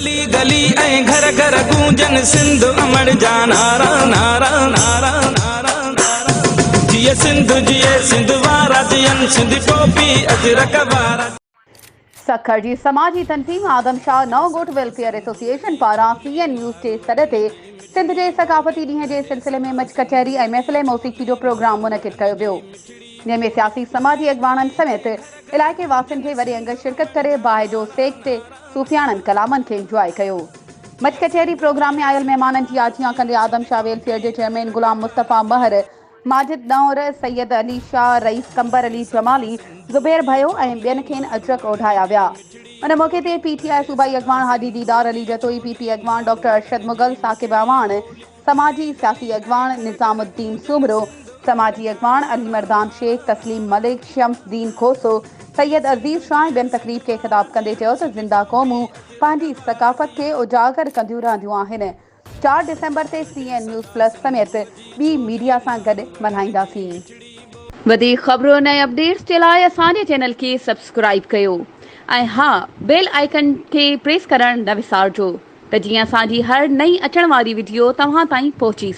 گلي گلي ۽ گهر گهر گونجن سنڌ امڙ جا نعرا نعرا نعرا نعرا نعرا جيئي سنڌ جيئي سنڌ وارا جيئن سنڌي ٽوپي اجرڪ وارا. سکر جي سماجي تنظيم آدم شاهه نئون ڳوٺ ويلفيئر ايسوسيئيشن پاران سي اين نيوز جي سڏ تي سنڌ جي ثقافتي ڏينهن جي سلسلي ۾ مچ ڪچهري ۽ محفل موسيقي جو پروگرام منعقد ڪيو ويو جنهن ۾ سياسي سماجي اڳواڻن سميت علائقي واسين کي وڏي انگ شرڪت ڪري باهه جو سيڪ تي صوفياڻن ڪلامن کي انجواء ڪيو. مچ ڪچهري پروگرام ۾ آيل مهمانن جي آجيان ڪندي آدم شاهه ويلفيئر جي چيئرمين غلام مصطفيٰ مهر ماجد ڏانور، سيد علي شاهه، رئيس قمبر علي جمالي، زبير ڀيو ۽ ٻين کين اجرڪ اوڍايا ويا. ان موقعي تي پي ٽي آء صوبائي اڳواڻ حاجي ديدار علي جتوئي، پي پي اڳواڻ ڊاڪٽر ارشد مغل، ثاقب اعواڻ، سماجي سياسي اڳواڻ نظام الدين سومرو، سماجي اڳواڻ علي مردان شيخ، تسليم ملڪ، شمس دين کوسو، سيد عزيز شاهه ۽ ٻين تقريب کي خطاب ڪندي چيو ته زنده قومون پنهنجي ثقافت کي اجاگر ڪنديون رهنديون آهن، چار ڊسمبر تي سي اين نيوز پلس سميت ٻي ميڊيا سان گڏ ملهائينداسين. وڌيڪ خبرن ۽ اپڊيٽس جي لاء اسان جي چينل کي سبسڪرائيب ڪيو ۽ ها بيل آئيڪن کي پريس ڪرڻ نه وسارجو ته جيئن اسان جي هر نئين اچڻ واري وڊيو توهان تائين پهچي سگهي.